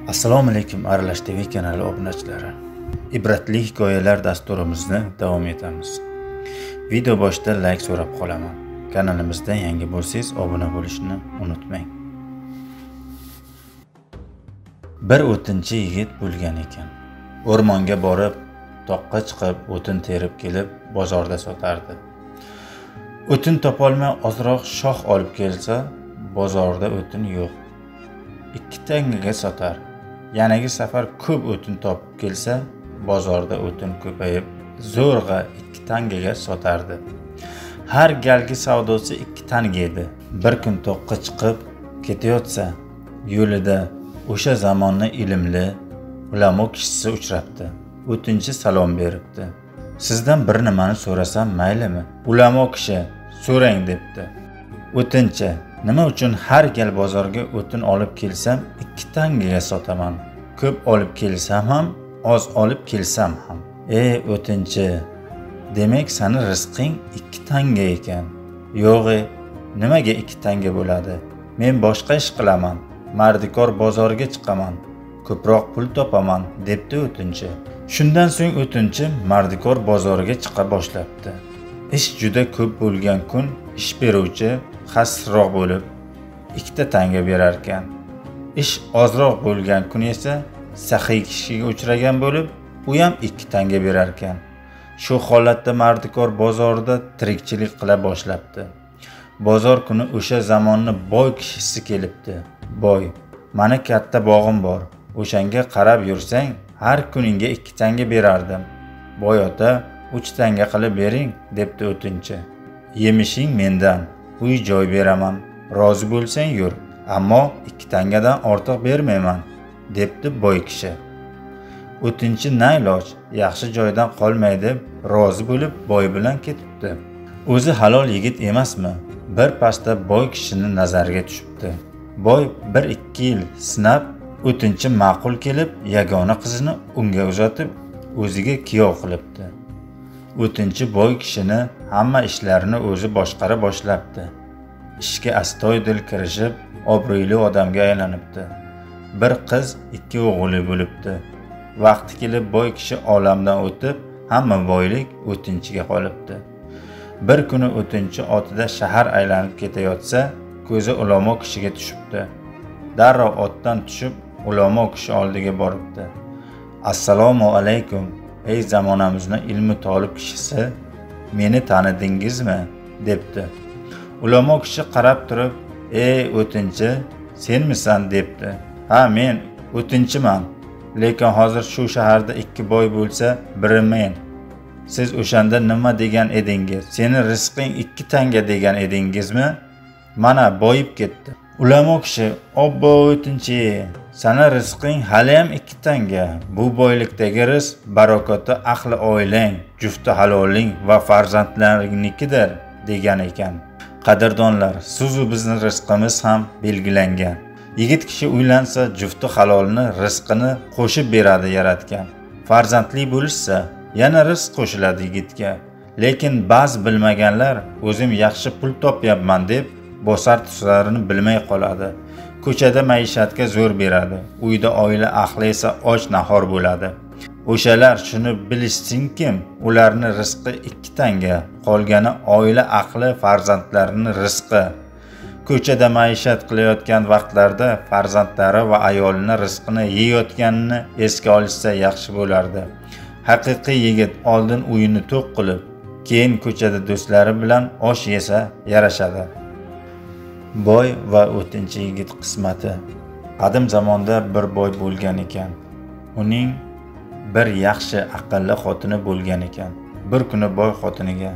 Assalomu alaykum Aralash TV kanali obunachilari. Ibratli hikoyalar dasturimizni davom etamiz. Video boshida like so'rab qolaman. Kanalimizda yangi bo'lsangiz obuna bo'lishni unutmang. Bir o'tinchi yigit bo'lgan ekan. O'rmonga borib, toqqa chiqib, o'tin terib kelib, bozorda sotardi. O'tin topolmay ozroq shox olib kelsa, bozorda o'tin yo'q. 2 tangaga sotar. Yanagi safar ko'p o'tin topib kelsa, bozorda o'tin ko'payib, zo'rg'a 2 tangaga sotardi. Har galgi savdosi 2 tanga edi. Bir kun toqqa chiqib ketayotsa, yo'lida o'sha zamonni ilmli ulamo kishisi uchrabdi. O'tinchi salom beribdi. Sizdan bir nimani so'rasam maylimi? Ulamo kishi so'rang debdi. O'tinchi, nima uchun har gal bozorga o'tin olib kelsam 2 tangaga sotaman? Ko'p olib kelsam ham, oz olib kelsam ham. Ey o'tinchi, demak seni rizqing 2 tanga ekan. Yo'g'i, nimaga 2 tanga bo'ladi? Men boshqa ish qilaman. Mardikor bozorga chiqaman, ko'proq pul topaman, debdi o'tinchi. Shundan so'ng o'tinchi mardikor bozoriga chiqa boshlabdi. Ish juda ko'p bo'lgan kun ish beruvchi xasroq bo'lib 2 tanga berar ekan. Ish ozroq bo'lgan kun esa saxiy kishiga uchragan bo'lib, u ham 2 tanga berar ekan. Shu holatda mardikor bozorida tirikchilik qila boshlabdi. Bozor kuni o'sha zamonni boy kishisi kelibdi. Boy, mana katta bog'im bor. O'shanga qarab yursang, har kuningga 2 tanga berardim. Boy ota, 3 tanga qilib bering, debdi o'tinchi. Yemishing mendan, uy joy beraman. Rozi bo'lsang yur, ammo 2 tangadan ortiq bermayman, debdi boy kishi. O'tinchi nayloj, yaxshi joydan qolmay deb rozi bo'lib boy bilan ketibdi. O'zi halol yigit emasmi? Bir pasda boy kishining nazariga tushibdi. Boy 1-2 yil sinab, o'tinchi ma'qul kelib, yagona qizini unga uzatib, o'ziga kuyov qilibdi. O'tinchi boy kishini hamma ishlarini o'zi boshqara boshlabdi. Ishga astoydil kirishib, obro'li odamga aylanibdi. Bir qiz, 2 o'g'li bo'libdi. Vaqti kelib boy kishi olamdan o'tib, hamma boylik o'tinchiga qolibdi. Bir kuni o'tinchi otida shahar aylanib ketayotsa, ko'zi ulamo kishiga tushibdi. Darrov otdan tushib, ulamo kishi oldiga boribdi. Assalomu alaykum, ey zamonamizning ilmi tolib kishisi, meni tanidingizmi? Debdi. Ulamo kishi qarab turib, ey o'tinchi, senmisan? Debdi. Ha, men o'tinchiman. Lekin hozir shu shaharda 2 boy bo'lsa, biri men. Siz o'shanda nima degan edingiz? Seni rizqing 2 tanga degan edingizmi? Mana boyib ketdi. Ulamo kishi, obbo o'tinchi, sana rizqing hali ham 2 tanga. Bu boylikdagi rizq barakoti ahli oilang, jufti haloling va farzandlaringnikidir, degan ekan. Qadrdonlar, siz-u bizning rizqimiz ham belgilangan. Yigit kishi uylansa, jufti halolni rizqini qo'shib beradi yaratgan. Farzandli bo'lishsa, yana rizq qo'shiladi yigitga. Lekin ba'zi bilmaganlar o'zim yaxshi pul topyapman deb bosar tuslarini bilmay qoladi. Ko'chada maishatga zo'r beradi. Uyda oila ahli esa och nahor bo'ladi. O'shalar shuni bilishsinkim, ularning rizqi 2 tanga, qolgani oila ahli farzandlarining rizqi. Ko'chada maishat qilayotgan vaqtlarda farzandlari va ayolining rizqini yeyotganini esga olishsa yaxshi bo'lardi. Haqiqiy yigit oldin uyini to'q qilib, keyin ko'chada do'stlari bilan osh yesa yarashadi. Boy va o'tinchi yigit qismati. Qadim zamonda bir boy bo'lgan ekan. Uning bir yaxshi aqlli xotini bo'lgan ekan. Bir kuni boy xotiniga,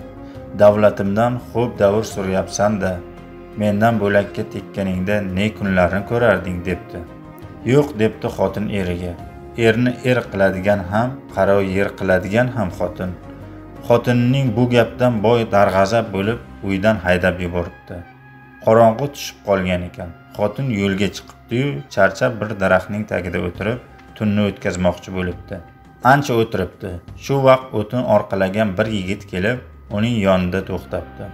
davlatimdan xo'p davr so'rayapsan-da, mendan bo'lakka tekkaningda ne kunlarni ko'rarding, debdi. Yo'q, debdi xotin eriga. Erni er qiladigan ham, qaro yer qiladigan ham xotin. Xotinining bu gapdan boy darg'azab bo'lib, uydan haydab yuboribdi. Qorong'u tushib qolgan ekan. Xotin yo'lga chiqibdi-yu, charchab bir daraxtning tagida o'tirib, tunni o'tkazmoqchi bo'libdi. Ancha o'tiribdi. Shu vaqt o'tin orqalagan bir yigit kelib, uning yonida to'xtabdi.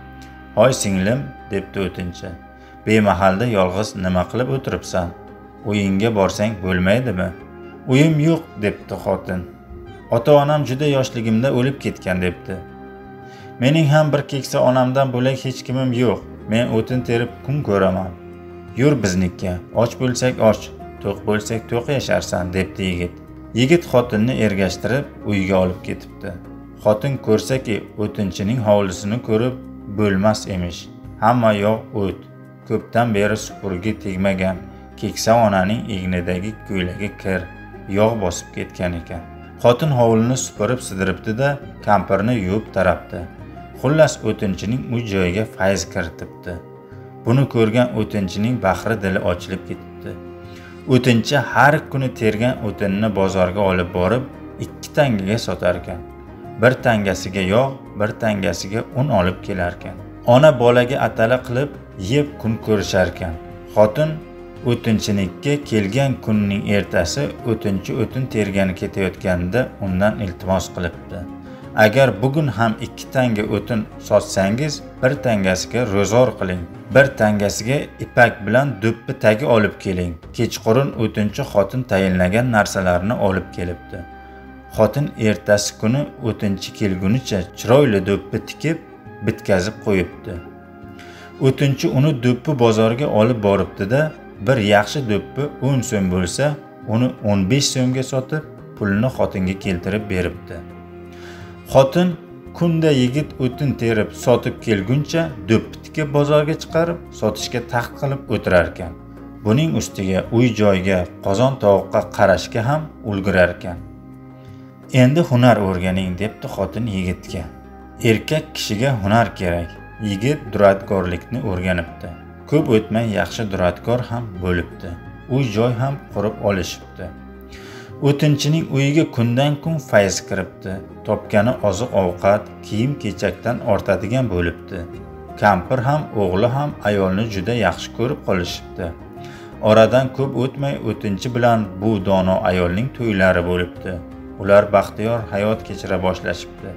"Hoy singlim", debdi o'tinchi. "Bemahalda yolg'iz nima qilib o'tiribsan? Uyingga borsang bo'lmaydimi? Uyim yo'q, debdi xotin. Ota-onam juda yoshligimda o'lib ketgan, debdi. Mening ham bir keksa onamdan bo'lak hech kimim yo'q. Men o'tin terib kun ko'raman. Yur biznikka, och bo'lsak och, to'q bo'lsak to'q yasharsan, debdi yigit. Yigit xotinni ergashtirib uyga olib ketibdi. Xotin ko'rsaki, o'tinchining hovlisini ko'rib bo'lmas emish. Hamma yoq o't. Ko'pdan beri supurgi tegmagan keksa onaning egnidagi ko'ylagi kir, yog' bosib ketgan ekan. Xotin hovlini supurib sidiribdi-da, kampirni yuvib tarabdi. Xullas, o'tinchining uy joyiga fayz kiritibdi. Buni ko'rgan o'tinchining bahri dili ochilib ketibdi. O'tinchi har kuni tergan o'tinni bozorga olib borib, 2 tangaga sotar ekan. Bir tangasiga yog', bir tangasiga un olib kelarkan. Ona bolaga atala qilib yeb kun ko'risharkan. Xotin o'tinchinikka kelgan kunning ertasi o'tinchi o'tin tergani ketayotganida undan iltimos qilibdi. Agar bugun ham 2 tanga o'tin sotsangiz, bir tangasiga ro'zg'or qiling, bir tangasiga ipak bilan do'ppi tagi olib keling. Kechqurun o'tinchi xotin tayinlagan narsalarni olib kelibdi. Xotin ertasi kuni o'tinchi kelgunicha chiroyli do'ppi tikib, bitkazib qo'yibdi. O'tinchi uni do'ppi bozorga olib boribdi-da, bir yaxshi do'ppi 10 so'm bo'lsa, uni 15 so'mga sotib, pulini xotinga keltirib beribdi. Xotin kunda yigit o'tin terib sotib kelguncha do'ppi tikib bozorga chiqarib, sotishga taxt qilib o'tirar ekan. Buning ustiga uy joyga, qozon tovoqqa qarashga ham ulgurar ekan. Endi hunar o'rganing, debdi xotin yigitga. Erkak kishiga hunar kerak. Yigit duradgorlikni o'rganibdi. Ko'p o'tmay yaxshi duradgor ham bo'libdi. Uy joy ham qurib olishibdi. O'tinchining uyiga kundan kun fayz kiribdi. Topgani oziq-ovqat, kiyim-kechakdan ortadigan bo'libdi. Kampir ham, o'g'li ham ayolni juda yaxshi ko'rib qolishibdi. Oradan ko'p o'tmay o'tinchi bilan bu dono ayolning to'ylari bo'libdi. Ular baxtiyor hayot kechira boshlashibdi.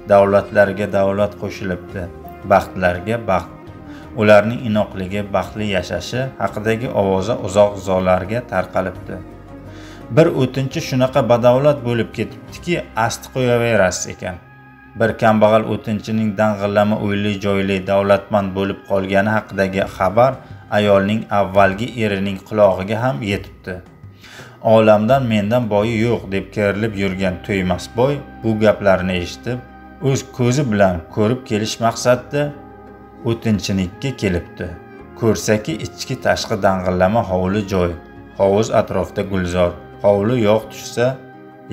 Davlatlarga davlat qo'shilibdi, baxtlarga baxt. Ularning inoqligi, baxtli yashashi haqidagi ovoza uzoq-uzoqlarga tarqalibdi. Bir o'tinchi shunaqa badavlat bo'lib ketibdiki, asti qo'yaverasiz ekan. Bir kambag'al o'tinchining dang'illama uyli joyli davlatmand bo'lib qolgani haqidagi xabar ayolning avvalgi erining qulog'iga ham yetibdi. Olamdan mendan boyi yo'q deb kerilib yurgan to'ymas boy bu gaplarni eshitib, o'z ko'zi bilan ko'rib kelish maqsadida o'tinchinikka kelibdi. Ko'rsaki, ichki tashqi dang'illama hovli joy, hovuz atrofda gulzor, hovli yog' tushsa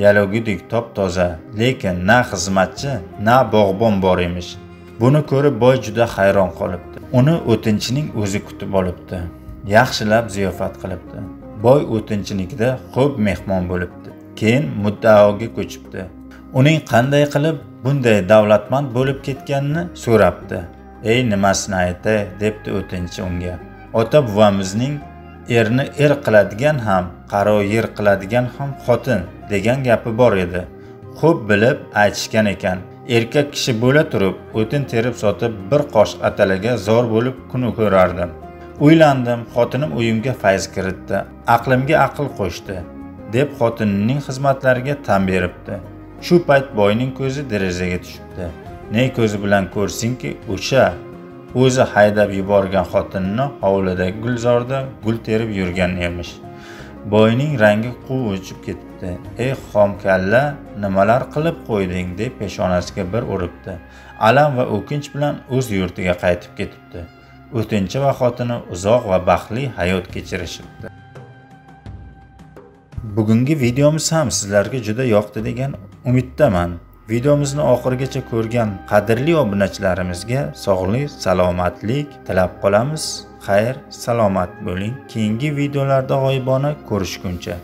yalogidek top-toza, lekin na xizmatchi, na bog'bon bor emish. Buni ko'rib boy juda hayron qolibdi. Uni o'tinchining o'zi kutib olibdi. Yaxshilab ziyofat qilibdi. Boy o'tinchinikida xo'p mehmon bo'libdi. Keyin muddaoga ko'chibdi. Uning qanday qilib bunday davlatmand bo'lib ketganini so'rabdi. Ey, nimasini aytay, debdi o'tinchi unga. Ota buvamizning erni er qiladigan ham, qaro yer qiladigan ham xotin degan gapi bor edi. Xo'p bilib aytishgan ekan. Erkak kishi bo'la turib, o'tin terib sotib bir qoshiq atalaga zor bo'lib kun ko'rardim. Uylandim, xotinim uyimga fayz kiritdi, aqlimga aql qo'shdi, deb xotinining xizmatlariga tan beribdi. Shu payt boyning ko'zi derazaga tushibdi. Ne ko'zi bilan ko'rsinki, o'sha o'zi haydab yuborgan xotinini hovlidagi gulzorda gul terib yurgan emish. Boyning rangi quv o'chib ketibdi. Ey xomkalla, nimalar qilib qo'yding, deb peshonasiga bir uribdi. Alam va o'kinch bilan o'z yurtiga qaytib ketibdi. O'tinchi va xotini uzoq va baxtli hayot kechirishibdi. Bugungi videomiz ham sizlarga juda yoqdi degan umiddaman. Videomizni oxirigacha ko'rgan qadrli obunachilarimizga sog'lik, salomatlik tilab qolamiz. Xayr, salomat bo'ling. Keyingi videolarda g'oyibona ko'rishguncha.